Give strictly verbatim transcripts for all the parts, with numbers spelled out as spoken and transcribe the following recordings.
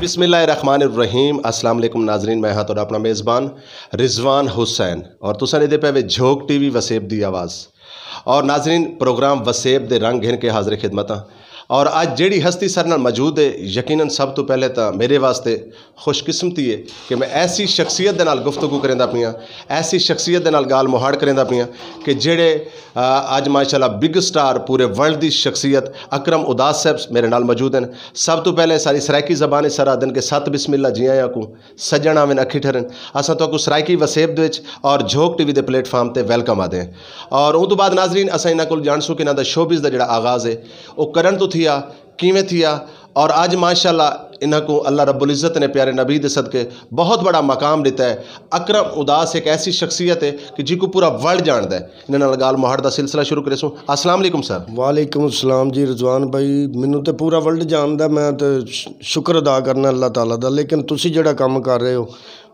بسم اللہ الرحمن الرحیم۔ السلام علیکم ناظرین، میں ہاں تہاڈا اپنا میزبان رضوان حسین اور تساں نے دے پے وے جھوک ٹی وی وسیب دی آواز۔ اور ناظرین، پروگرام وسیب دے رنگ گھن کے حاضر خدمت ہاں۔ اور اج جیڑی ہستی سر نال موجود ہے، یقیناً سب تو پہلے تاں میرے واسطے خوش قسمتی ہے کہ میں ایسی شخصیت دے نال گفتگو کریندا پیاں، ایسی شخصیت دے نال گال مہاڑ کریندا پیاں کہ جیڑے آ، اج ماشاءاللہ بگ سٹار، پورے ورلڈ دی شخصیت اکرم اداس صاحب میرے نال موجود ہیں۔ سب تو پہلے ساری سرائیکی زبان سر آدن کے ست بسم اللہ جی آیاں کو سجن آون اکھی ٹھرن۔ اساں تو کو سرائیکی وسیب دے وچ اور جھوک ٹی وی دے پلیٹ فارم تے ویلکم آدے ہیں۔ اور اون تو بعد ناظرین، اساں انہاں کول جان سو کہ انہاں دا شوبز دا جڑا آغاز ہے، او کرن تو تھیا، کیویں تھیا، اور اج ماشاءاللہ انہاں کو اللہ رب العزت نے پیارے نبی دے صدقے بہت بڑا مقام دیتا ہے۔ اکرم اداس ایک ایسی شخصیت ہے کہ جی کو پورا ورلڈ جاندا ہے۔ انہاں نال گال مہاڑ دا سلسلہ شروع کرے سوں۔ السلام علیکم سر۔ وعلیکم السلام جی رضوان بھائی، مینوں تے پورا ورلڈ جاندا، میں تے ش-، شکر ادا کرنا اللہ تعالیٰ دا، لیکن تسی جڑا کم کر رہے ہو،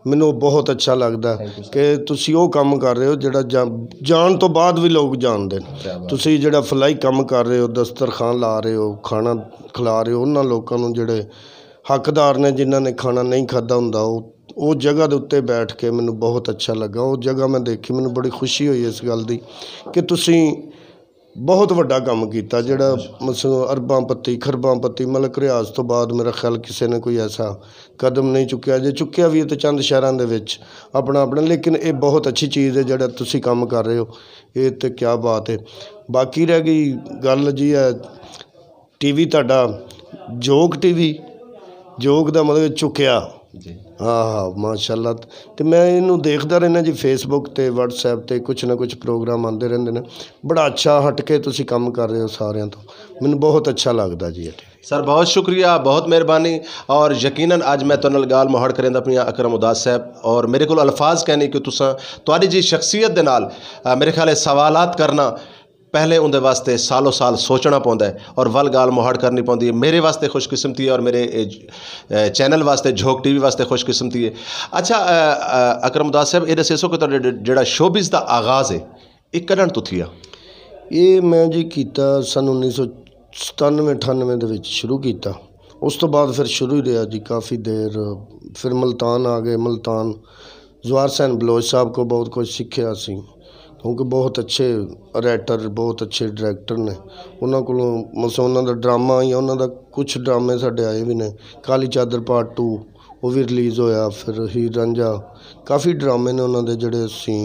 مینوں بہت اچھا لگدا ہے کہ تسی او کم کر رہے ہو جڑا جا-، جان تو بعد بھی لوگ جاندے نے۔ تسی جڑا فلائی کم کر رہے ہو، دسترخوان لا رہے ہو، کھانا کھلا رہے ہو انہاں لوکاں نوں جڑے حقدار نے، جنہاں نے کھانا نہیں کھادا ہوندا، او او جگہ دے اُتے بیٹھ کے مینوں بہت اچھا لگا۔ او جگہ میں دیکھی، مینوں بڑی خوشی ہوئی اس گل دی کہ تسی بہت وڈا کم کیتا، جڑا مثلاً ارباں پتی، کھرباں پتی، ملک ریاض تو بعد میرا خیال کسے نے کوئی ایسا قدم نہیں چکیا۔ جے چکیا بھی ہے تے چند شہراں دے وچ اپنا اپنا، لیکن اے بہت اچھی چیز ہے جڑا تسی کم کر رہے ہو، اے تے کیا بات ہے۔ باقی رہ گئی گل جی ہے ٹی وی تہاڈا، جوگ ٹی وی، جوگ دا مطلب چکیا۔ جی۔ ہاں، ہاں، ماشاءاللہ۔ تے میں اینوں دیکھدا رہنا جی، فیس بک تے، واٹس ایپ تے کچھ نہ کچھ پروگرام آندے رہندے نے۔ بڑا اچھا ہٹ کے تسی کم کر رہے ہو ساریاں تو، مینوں بہت اچھا لگدا جی اے ٹی وی۔ سر، بہت شکریہ، بہت مہربانی۔ اور یقیناً اج میں تہاڈے نال گال مہاڑ کریندا پیاں اکرم اداس صاحب، اور میرے کول الفاظ کہنے کہ تساں، تہاڈی جی شخصیت دے نال، آ، میرے خیال ہے سوالات کرنا پہلے اوندے واسطے سالوں سال سوچنا پوندا ہے اور ول گال مہاڑ کرنی پوندی ہے۔ میرے واسطے خوش قسمتی ہے اور میرے، اے، ج-، اے، چینل واسطے، جھوک ٹی وی واسطے خوش قسمتی ہے۔ اچھا، اے، اے، اکرم اداس صاحب، اے دسیسو کہ تہاڈے جڑا شوبز دا آغاز ہے، اے کڈن تو تھیا؟ اے میں جی کیتا سن انیس سو ستانوے اٹھانوے دے وچ شروع کیتا۔ اس تو بعد پھر شروع ہی رہیا جی کافی دیر۔ پھر ملتان آ گئے، ملتان زوار حسین بلوچ صاحب کو بہت کچھ سکھیا سی، کیونکہ بہت اچھے رائٹر، بہت اچھے ڈائریکٹر نے۔ انہاں کولوں مثلاً انہاں دا ڈرامہ یا انہاں دا کچھ ڈرامے ساڈے آئے بھی نے۔ کالی چادر پارٹ ٹو، وہ بھی ریلیز ہویا۔ پھر ہیر رانجھا، کافی ڈرامے نے انہاں دے جڑے سی،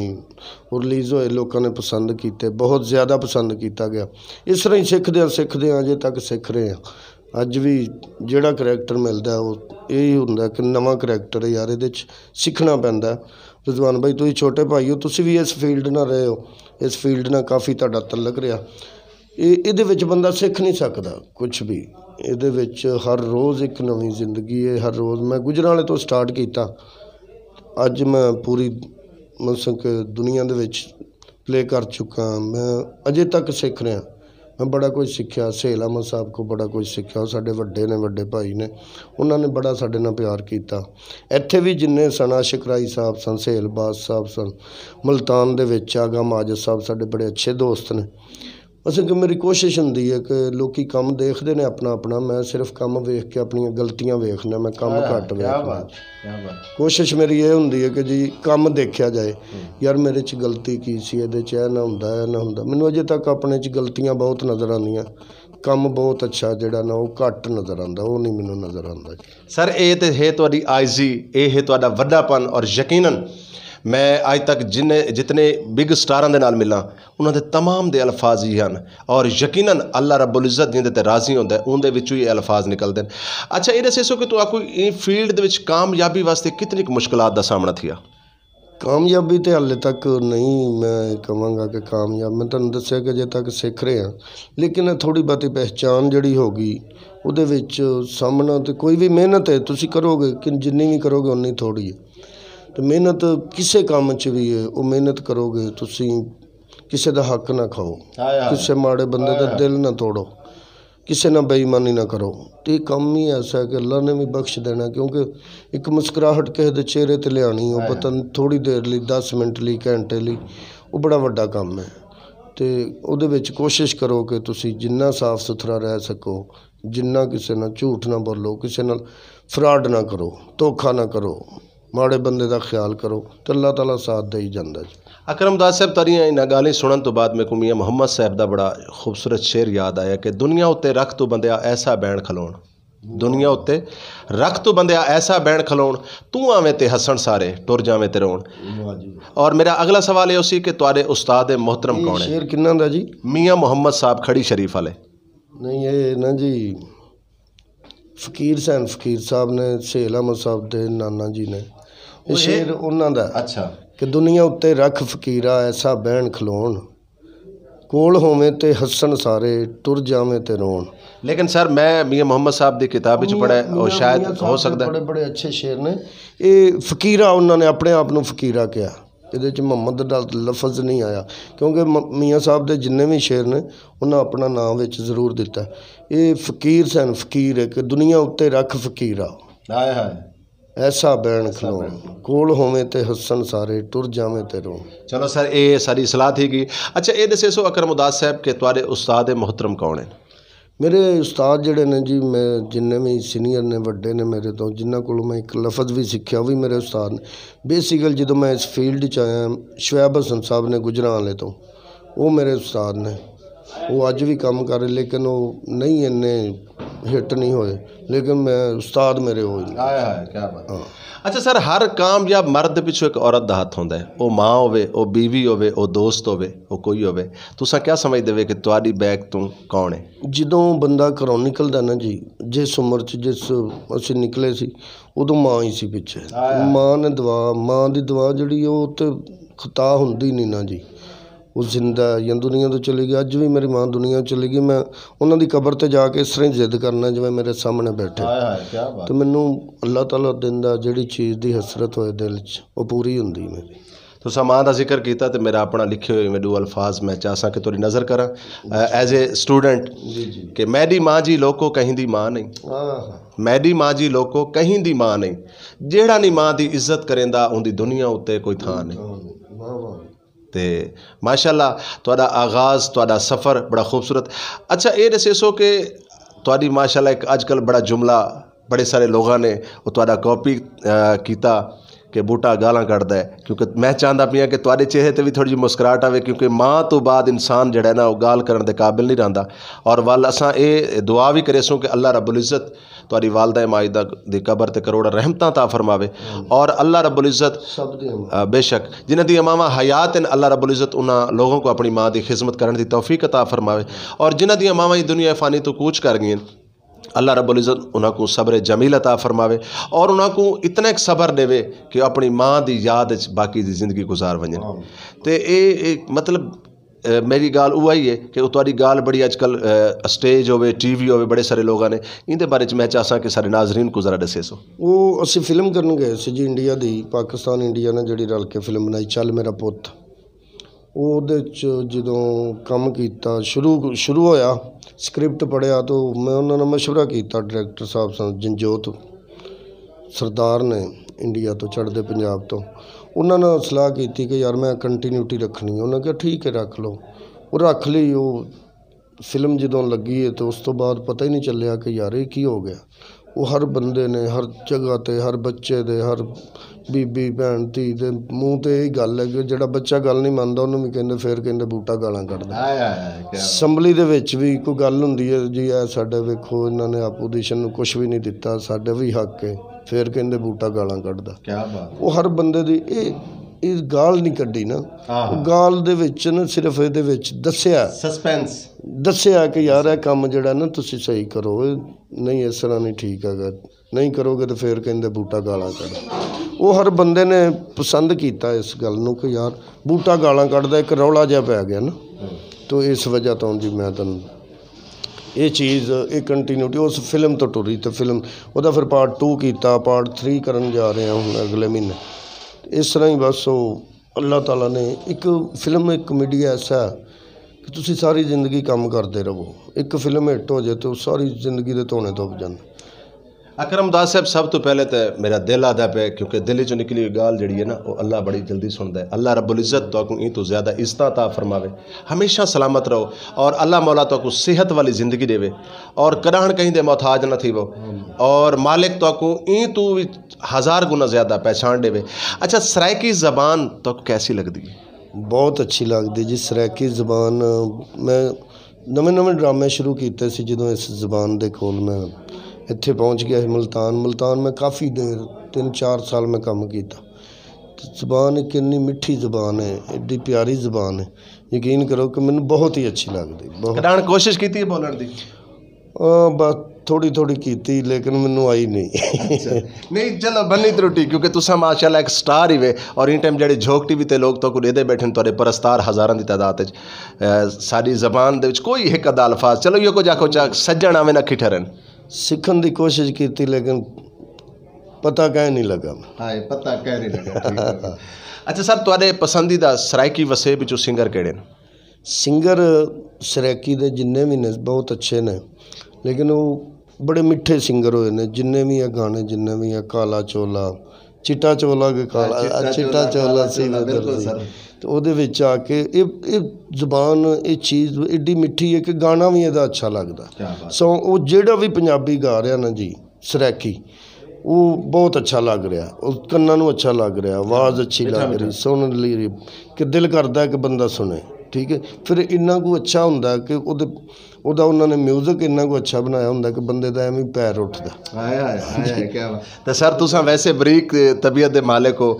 وہ ریلیز ہوئے، لوکاں نے پسند کیتے، بہت زیادہ پسند کیتا گیا۔ اس طرح ہی سکھدے آں، سکھدے آں، اجے تک سکھ رہے آں۔ اج بھی جیڑا کریکٹر ملدا ہے، او ایہی ہوندا ہے کہ نواں کریکٹر ہے یار، ایہدے وچ سکھنا پیندا ہے۔ رضوان بھائی، تسی چھوٹے بھائی ہو، تسی بھی اس فیلڈ نال رہے ہو، اس فیلڈ نال کافی تہاڈا تعلق رہیا۔ اے، ایہدے وچ بندہ سکھ نہیں سکدا کچھ بھی۔ ایہدے وچ ہر روز ایک نویں زندگی ہے، ہر روز۔ میں گجرانوالے تو سٹارٹ کیتا، اج میں پوری مطلب کہ دنیا دے وچ پلے کر چکا ہاں۔ میں اجے تک سکھ رہا، میں بڑا کچھ سکھیا۔ سہیل احمد صاحب کو بڑا کچھ سکھیا، وہ ساڈے وڈے نے، وڈے بھائی نے، انہاں نے بڑا ساڈے نال پیار کیتا۔ ایتھے بھی جنہیں سن، عاشق رائی صاحب سن، سہیل باز صاحب سن، ملتان دے وچ آغا ماجد صاحب ساڈے بڑے اچھے دوست نے۔ اصل کہ میری کوشش ہوندی ہے کہ لوکی کم دیکھدے نے اپنا اپنا، میں صرف کم ویکھ کے اپنیاں غلطیاں ویکھنا، میں کم ہاں، گھٹ کیا ویکھنا۔ بات، کیا بات۔ کوشش میری یہ ہوندی ہے کہ جی کم دیکھیا جائے، یار میرے چ غلطی کی سی، ایہدے چ ایہہ نہ ہوندا، ایہہ نہ ہوندا۔ مینوں اجے تک اپنے چ غلطیاں بہت نظر آندیاں، کم بہت اچھا جڑا نا، او گھٹ نظر آندا، او نہیں مینوں نظر آندا۔ سر، اے تے ہے تہاڈی آئزی، اے ہے تہاڈا وڈا پن، اور یقیناً میں اج تک جن، جتنے بگ سٹاراں دے نال ملاں، انہاں دے تمام دے الفاظ ہی ہن، اور یقیناً اللہ رب العزت جیندے تے راضی ہوندا ہے، اون دے وچوں ہی الفاظ نکلدے نے۔ اچھا، اے دسیسو کہ تہاکوں ایں فیلڈ دے وچ کامیابی واسطے کتنی کچھ مشکلات دا سامنا تھیا؟ کامیابی تے حالے تک نہیں، میں کہواں گا کہ کامیاب، میں تہانوں دسیا کہ اجے تک سکھ رہے ہاں، لیکن تھوڑی بہتی پہچان جڑی ہو گئی، اودے وچ سامنا تے کوئی بھی محنت ہے، تسی کرو گے کہ جنی بھی کرو گے، اونی تھوڑی ہے۔ تے محنت کسے کام چ بھی ہے، او محنت کرو گے تسی، کسے دا حق نہ کھاؤ، ہائے ہائے۔ کسے ماڑے بندے دا ہائے ہائے۔ دل نہ توڑو، کسے نہ بے ایمانی نہ کرو۔ تے یہ کم ہی ایسا ہے کہ اللہ نے بھی بخش دینا، کیونکہ ایک مسکراہٹ کسے دے چہرے تے لیانی، او ہائے پتہ ہائے۔ نہیں تھوڑی دیر لئی، دس منٹ لئی، گھنٹے لئی، او بڑا وڈا کم ہے۔ تے اودے وچ کوشش کرو کہ تسی جنہ صاف ستھرا رہ سکو، جنہ کسے نال جھوٹ نہ بولو، کسے نال فراڈ نہ کرو، دھوکھا نہ کرو، ماڑے بندے دا خیال کرو، تے اللہ تعالیٰ ساتھ دے ہی جاندا جی۔ اکرم داس صاحب، تہاڈیاں انہاں گالیاں سنن تو بعد میرے کو میاں محمد صاحب دا بڑا خوبصورت شعر یاد آیا کہ دنیا اُتے رکھ تو بندیا ایسا بین کھلون، دنیا اُتے رکھ تو بندیا ایسا بین کھلون، تو آویں تے ہسن سارے، ٹر جاویں تے رون۔ واہ جی۔ اور میرا اگلا سوال یہ سی کہ تہاڈے استاد محترم یہ کون ہے؟ شعر کنہاں دا جی؟ میاں محمد صاحب کھڑی شریف والے۔ نہیں، یہ نا جی، فقیر حسین فقیر صاحب نے، سہیل احمد صاحب دے نانا جی نے۔ یہ وہ یہ شعر انہاں دا ہے اچھا۔ کہ دنیا اُتے رکھ فقیرا ایسا بہن کھلون، کول ہوویں تے ہسن سارے، ٹر جاویں تے رون۔ لیکن سر، میں میاں محمد صاحب دی کتاب وچ پڑھا ہے، اور میاں، شاید میاں ہو صاحب دے سکدا ہے۔ بڑے، بڑے اچھے شعر نے۔ یہ فقیرا، انہاں نے اپنے آپ نوں فقیرا کہا۔ یہ دے وچ محمد دا لفظ نہیں آیا، کیونکہ م-، میاں صاحب دے جننے بھی شعر نے، انہاں اپنا نام وچ ضرور دتا ہے۔ یہ فقیر سن، فقیر ہے کہ دنیا اُتے رکھ فقیرا۔ ہائے ہائے۔ ایسا بین ایسا کھلون، بین کھلون۔ کول ہوویں تے ہسن سارے، ٹر جاویں تے رون۔ چلو سر، اے ساری اصلاح تھی گئی۔ اچھا، اے دسے سو اکرم اداس صاحب کہ تہاڈے استاد محترم کون ہیں؟ میرے استاد جڑے نے جی، میں جننے بھی سینئر نے، وڈے نے میرے تو، جنہاں کولوں میں ایک لفظ بھی سیکھیا، وہ بھی میرے استاد نے۔ بیسیکل جدوں میں اس فیلڈ چ آیا، شعیب حسن صاحب نے گجران والے تو، وہ میرے استاد نے۔ وہ اج بھی کم کر رہے، لیکن وہ نہیں اننے ہٹ نہیں ہوئے، لیکن میں استاد میرے ہوئے نے۔ ہائے ہائے، کیا بات۔ ہاں۔ اچھا سر، ہر کامیاب مرد پچھوں ایک عورت دا ہاتھ ہوندا ہے۔ او ماں ہوے، او بیوی ہوے، او دوست ہوے، او کوئی ہوے، تساں کیا سمجھدے وے کہ تہاڈی بیک تو کون ہے؟ جدوں بندہ گھروں نکلدا نا جی، جس عمر چ جس اسی نکلے سی، ادوں ماں ہی سی پچھے۔ ہائے۔ ماں نے دعا، ماں دی دعا جڑی، او تے خطا ہوندی نہیں نا جی۔ وہ زندہ ہے یا دنیا تو چلی گئی، اج بھی میری ماں دنیا چلی گئی، میں انہاں دی قبر تے جا کے اس طرح ضد کرنا جویں میرے سامنے بیٹھے۔ ہائے ہائے، کیا بات۔ تو مینوں اللہ تعالیٰ دیندا، جڑی چیز دی حسرت ہوئے دل چ، وہ پوری ہوندی میری۔ تساں ماں دا ذکر کیتا تے میرا اپنا لکھے ہوئے میں دو الفاظ میں چاہساں کہ تہاڈی نظر کراں، ایز اے اسٹوڈنٹ، جی، جی۔ کہ میری ماں جی لوکو کہیں دی ماں نہیں۔ آہا۔ میری ماں جی لوکو کہیں دی ماں نہیں، جیڑا نہیں ماں دی عزت کریندا، اوندی دنیا اُتے کوئی تھاں نہیں۔ واہ واہ۔ تے ماشاءاللہ، تہاڈا آغاز، تہاڈا سفر بڑا خوبصورت۔ اچھا، اے دسے سو کہ تہاڈی ماشاءاللہ ایک اج کل بڑا جملہ بڑے سارے لوگاں نے او تہاڈا کاپی، آ، کیتا کہ بوٹا گالاں کڈدا ہے، کیونکہ میں چاہندا پیاں کہ تہاڈے چہرے تے بھی تھوڑی جی مسکراہٹ آوے، کیونکہ ماں تو بعد انسان جڑا ہے نا، او گال کرن دے قابل نہیں رہندا۔ اور ول اساں اے دعا بھی کرے سوں کہ اللہ رب العزت تہاڈی والدہ ماجدہ دی قبر تے کروڑاں رحمتاں عطا فرماوے۔ اور اللہ رب العزت، سب دے ہم۔ آ، بے شک، جنہاں دی ماواں حیات ہیں، اللہ رب العزت انہاں لوگوں کو اپنی ماں دی خدمت کرن دی توفیق عطا فرماوے۔ اور جنہاں دی ماواں اس دنیا فانی تو کوچ کر گئیں، اللہ رب العزت انہاں کو صبر جمیل عطا فرماوے اور انہاں کو اتنا ایک صبر دے کہ اپنی ماں دی یاد وچ باقی دی زندگی گزار ونجن۔ آمین۔ تے اے، اے مطلب، اے، میری گال اوہی ہے کہ او تہاڈی گال بڑی اج کل، اے، سٹیج ہووے، ٹی وی ہووے، بڑے سارے لوگاں نے، ایندے بارے چ میں چاہساں کہ سارے ناظرین کو ذرا دسے سو۔ او اسی فلم کرن گئے سی جی، انڈیا دی، پاکستان انڈیا نے جڑی رل کے فلم بنائی، چل میرا پت۔ اوہدے چ جدوں کم کیتا، شروع، شروع ہویا، سکرپٹ پڑھیا تو میں انہاں نال مشورہ کیتا، ڈائریکٹر صاحب سن جنجوت سردار نے، انڈیا تو، چڑھدے پنجاب تو۔ انہاں نے صلاح کیتی کہ یار میں کنٹینیوٹی رکھنی ہے۔ انہاں کہا ٹھیک ہے، رکھ لو۔ وہ رکھ لی۔ وہ فلم جدوں لگی ہے تو اس تو بعد پتہ ہی نہیں چلیا کہ یار یہ کی ہو گیا۔ وہ ہر بندے نے، ہر جگہ تے، ہر بچے دے، ہر بی بی بھن دھی دے منہ تے یہی گل ہے کہ جڑا بچہ گل نہیں مندا، انہوں بھی کہندے، پھر کہندے بوٹا گالاں کڈدا۔ ہائے ہائے ہائے، کیا بات۔ اسمبلی دے وچ بھی کوئی گل ہوندی ہے جی، اے ساڈے ویکھو، انہاں نے اپوزیشن نوں کچھ بھی نہیں دتا، ساڈے بھی حق ہے، پھر کہندے بوٹا گالاں کڈدا۔ کیا بات۔ وہ ہر بندے دی اے، اے گال نہیں کڈی نا۔ ہاں۔ وہ گال دے وچ نا صرف اے دے وچ دسیا۔ سسپینس۔ دسیا کہ یار اے کم جڑا نا تسی صحیح کرو، اے نہیں، اس طرح نہیں ٹھیک ہے گا۔ نہیں کرو گے تو پھر کہندے بوٹا گالاں کڈ۔ وہ ہر بندے نے پسند کیتا اس گل نو کہ یار بوٹا گالاں کڈدا، ایک رولا جہا پی گیا نا۔ تو اس وجہ تو جی میں تن یہ چیز، یہ کنٹینیوٹی اس فلم تو ٹری، تو فلم، وہ پھر پارٹ ٹو کیتا، پارٹ تھری کرن جا رہے ہیں ہن اگلے مہینے۔ اس طرح ہی بس وہ اللہ تعالیٰ نے ایک فلم، ایک میڈیا ایسا ہے کہ تسی ساری زندگی کم کرتے رہو، ایک فلم ہٹ ہو جائے تو ساری زندگی دے تونے دب جاندے۔ اکرم داس صاحب، سب تو پہلے تے میرا دل آدا پہ، کیونکہ دل چوں نکلی ہوئی گال جڑی ہے نا، وہ اللہ بڑی جلدی سندا ہے۔ اللہ رب العزت تہاکوں ایں تو زیادہ عزت عطا فرماوے، ہمیشہ سلامت رہو۔ اور اللہ مولا تہاکوں صحت والی زندگی دے، اور کداہن کہیں دے محتاج نہ تھیوو۔ اور مالک تہاکوں ایں تو بھی ہزار گنا زیادہ پہچان دے۔ اچھا، سرائیکی زبان تہاکوں کیسی لگدی ہے؟ بہت اچھی لگدی جی سرائیکی زبان۔ میں نویں نویں ڈرامے شروع کیتے سی، جدوں اس زبان دے کول میں اتھے پہنچ گیا سی ملتان۔ ملتان میں کافی دیر، تین چار سال میں کم کیتا۔ تے زبان ایک اتنی میٹھی زبان ہے، ایڈی پیاری زبان ہے، یقین کرو کہ مینوں بہت ہی اچھی لگدی، بہت۔ کدان کوشش کیتی ہے بولن دی؟ آ، بس تھوڑی تھوڑی کیتی، لیکن مینوں آئی نہیں۔ اچھا۔ نہیں، چلو، بنی ترٹی، کیونکہ تساں ماشاءاللہ ایک سٹار ہی وے، اور ان ٹائم جڑے جھوک ٹی وی تے لوگ تو کو دے دے بیٹھے نے، تہاڈے پرستار ہزاراں دی تعداد وچ۔ اے، ساڈی زبان دے وچ کوئی ایک ادا الفاظ، چلو، یہ کچھ آکھو، چا سجن آویں نہ کھٹھرن۔ سکھن دی کوشش کیتی، لیکن پتہ کہیں نہیں لگا۔ ہائے، پتہ کہیں نہیں لگا، ٹھیک ہے۔ اچھا سر، تہاڈے پسندیدہ سرائیکی وسیب وچوں سنگر کیڑے نے؟ سنگر سرائیکی دے جننے بھی نے، بہت اچھے نے، لیکن وہ بڑے میٹھے سنگر ہوئے نے۔ جننے بھی ہے گانے، جننے بھی ہے، کالا چولا، چٹا چولا کے کالا، چٹا چٹا چولا، چولا کالا سی چولا، بالکل سر۔ تے اودے وچ آ کے اے، اے زبان، اے چیز ایڈی میٹھی ہے کہ گانا بھی ایدا اچھا لگدا۔ کیا بات۔ سو او جیڑا بھی پنجابی گا رہیا نا جی، سرائیکی، وہ بہت اچھا لگ رہا، اس کناں نوں اچھا لگ رہا، آواز اچھی لگ رہی، سن لی رہی، کہ دل کردا ہے کہ بندہ سنے۔ ٹھیک ہے، پھر انہاں کو اچھا ہوندا ہے کہ اودے، اودا انہاں نے میوزک انہاں کو اچھا بنایا ہوندا ہے کہ بندے دا ایویں پیر اٹھدا۔ ہائے ہائے ہائے ہائے، کیا بات۔ تے سر، تساں ویسے بریک طبیعت دے مالک ہو،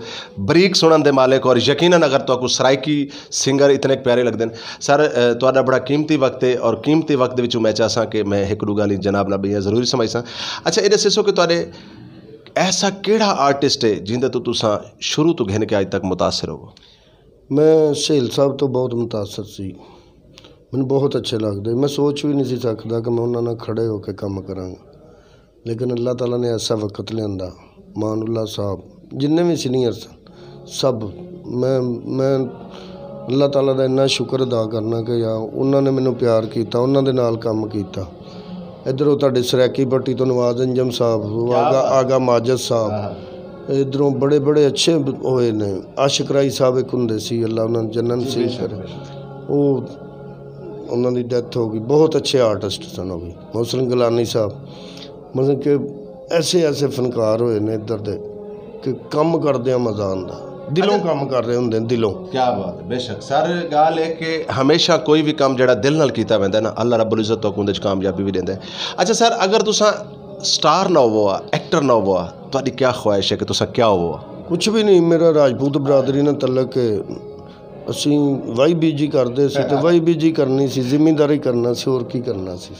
بریک سنن دے مالک ہو، اور یقیناً اگر تہاکوں سرائیکی سنگر اتنے پیارے لگدے نے۔ سر، اے، تہاڈا بڑا قیمتی وقت ہے، اور قیمتی وقت دے وچوں میں چاہساں کہ میں ایک دو گالی جناب نال بڑیاں ضروری سمجھساں۔ اچھا، اے دسو کہ تہاڈے ایسا کیڑا آرٹسٹ ہے جیندے تو تساں شروع تو گھن کے اج تک متاثر ہو؟ میں سہیل صاحب تو بہت متاثر سی، مینوں بہت اچھے لگدے۔ میں سوچ بھی نہیں سی سکدا کہ میں انہاں نال کھڑے ہو کے کم کراں گا، لیکن اللہ تعالیٰ نے ایسا وقت لیاندا۔ مان اللہ صاحب، جننے بھی سینئر سن، سب، میں میں اللہ تعالیٰ دا اتنا شکر ادا کرنا کہ یار، انہاں نے مینوں پیار کیتا، انہاں دے نال کم کیتا۔ ادھروں تہاڈے سرائیکی پٹی تو نواز انجم صاحب، آغا ماجد صاحب، ادھروں بڑے بڑے اچھے ہوئے نے۔ عاشق رائی صاحب ایک ہوندے سی، اللہ انہاں نوں جنت نصیب کرے۔ او انہاں دی ڈیتھ ہو گئی۔ بہت اچھے آرٹسٹ سن، ہو گئی محسن گیلانی صاحب۔ مطلب کہ ایسے ایسے فنکار ہوئے نے ادھر دے کہ کم کردے آں مزہ آندا، دلوں کم کر رہے ہوندے نے، دلوں۔ کیا بات ہے، بے شک سر۔ گال ہے کہ ہمیشہ کوئی بھی کام جڑا دل نال کیتا ویندا ہے نا، اللہ رب العزت تو اوندے وچ کامیابی بھی دیندا ہے۔ اچھا سر، اگر تساں سٹار نہ ہوو، ایکٹر نہ ہوو، تہاڈی کیا خواہش ہے کہ تساں کیا ہوو؟ کچھ بھی نہیں، میرا راجپوت برادری نال تعلق ہے۔ اسی وائی بی جی کردے سی تے وائی بی جی کرنی سی، زمینداری کرنا سی، اور کی کرنا سی؟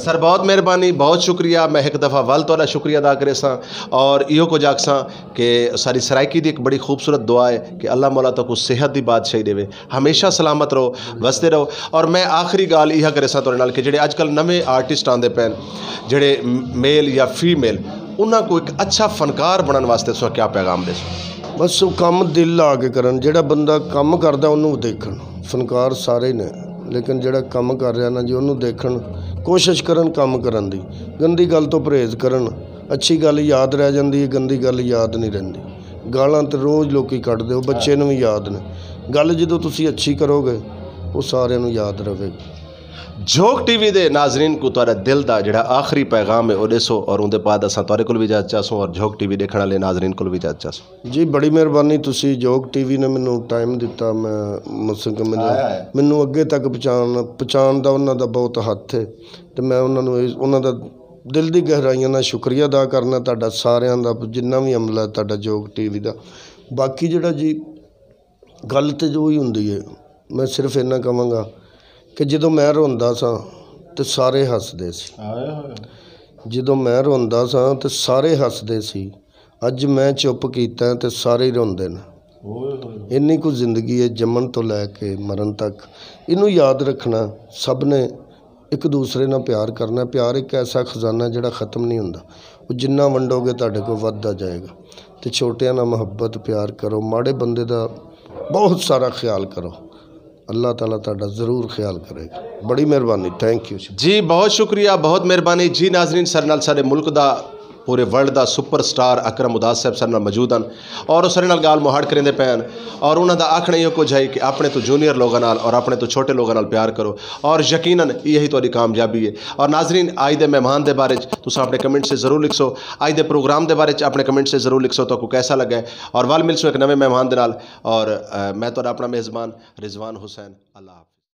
سر، بہت مہربانی، بہت شکریہ۔ میں ایک دفعہ ول تہاڈا شکریہ ادا کرے ساں، اور ایہو کچھ آکھ ساں کہ ساری سرائیکی دی ایک بڑی خوبصورت دعا ہے کہ اللہ مولا تہاکوں صحت دی بادشاہی دے، ہمیشہ سلامت رہو، وسدے رہو۔ اور میں آخری گال ایہا کرے ساں تہاڈے نال کہ جڑے اج کل نویں آرٹسٹ آندے پین، جڑے میل یا فیمیل، انہاں کو ایک اچھا فنکار بنن واسطے تساں کیا پیغام دے سو؟ بس وہ کم دل لا کے کرن، جڑا بندہ کم کردا انہوں دیکھن۔ فنکار سارے نے، لیکن جڑا کم کر رہا نا جی، انہوں دیکھن، کوشش کرن کم کرن دی۔ گندی گل تو پرہیز کرن، اچھی گل یاد رہ جاندی ہے، گندی گل یاد نہیں رہندی۔ گالاں تے روز لوکی کڈ دے، او بچے نوں وی یاد نے۔ گل جدوں تسی اچھی کرو گے، او ساریاں نوں یاد رہے گی۔ جھوک ٹی وی دے ناظرین کو تہاڈا دل دا جڑا آخری پیغام ہے، او دسو، اور اوندے بعد اساں تہاڈے کول وی اجازت چاہسوں اور جھوک ٹی وی دیکھن والے ناظرین کول وی اجازت چاہسوں۔ جی، بڑی مہربانی، تسی جھوک ٹی وی نے مینوں ٹائم دتا، میں مطلب کہ مینوں، ہائے ہائے۔ مینوں اگے تک پہنچان، پہنچان دا انہاں دا بہت ہاتھ ہے، تے میں انہاں نوں اس، انہاں دا دل دی گہرائیاں نال شکریہ ادا کرنا تہاڈا ساریاں دا، جنہ وی عملہ ہے تہاڈا جھوک ٹی وی دا۔ باقی جڑا جی گل تے جو ہی ہوندی ہے، میں صرف اتنا کہاں گا کہ جدوں میں روندا ساں تے سارے ہسدے سی۔ ہائے ہائے۔ جدوں میں روندا ساں تے سارے ہسدے سی۔ اج میں چپ کیتا تے سارے ہی روندے نے۔ اوئے ہوئے۔ اینی کو زندگی ہے، جمن تو لے کے مرن تک۔ اینوں یاد رکھنا سب نے، ایک دوسرے نال پیار کرنا۔ پیار ایک ایسا خزانہ ہے جڑا ختم نہیں ہوندا۔ وہ جنہ ونڈو گے، تہاڈے کو ودھدا جائے گا۔ تے چھوٹیاں نال محبت، پیار کرو۔ ماڑے بندے دا بہت سارا خیال کرو۔ اللہ تعالیٰ تہاڈا ضرور خیال کرے گا۔ بڑی مہربانی، تھینک یو۔ جی، بہت شکریہ، بہت مہربانی۔ جی ناظرین، سر نال سارے ملک دا پورے ورلڈ دا سپر سٹار اکرم اداس صاحب سارے نال موجود ہیں اور اس نال گال مہاڑ کریندے پے ہیں اور انہاں دا آکھنا یہ کچھ ہے کہ اپنے تو جونیئر لوگاں نال اور اپنے تو چھوٹے لوگاں نال پیار کرو۔ اور یقیناً یہی تہاڈی کامیابی ہے۔ اور ناظرین، آج دے مہمان دے بارے چ تساں اپنے کمنٹ سے ضرور لکھسو۔ آج دے پروگرام دے بارے چ اپنے کمنٹ سے ضرور لکھسو تو کو کیسا لگا ہے۔ اور ول ملسو ایک نویں مہمان دے نال۔ اور میں تہاڈا اپنا میزبان رضوان حسین، اللہ حافظ۔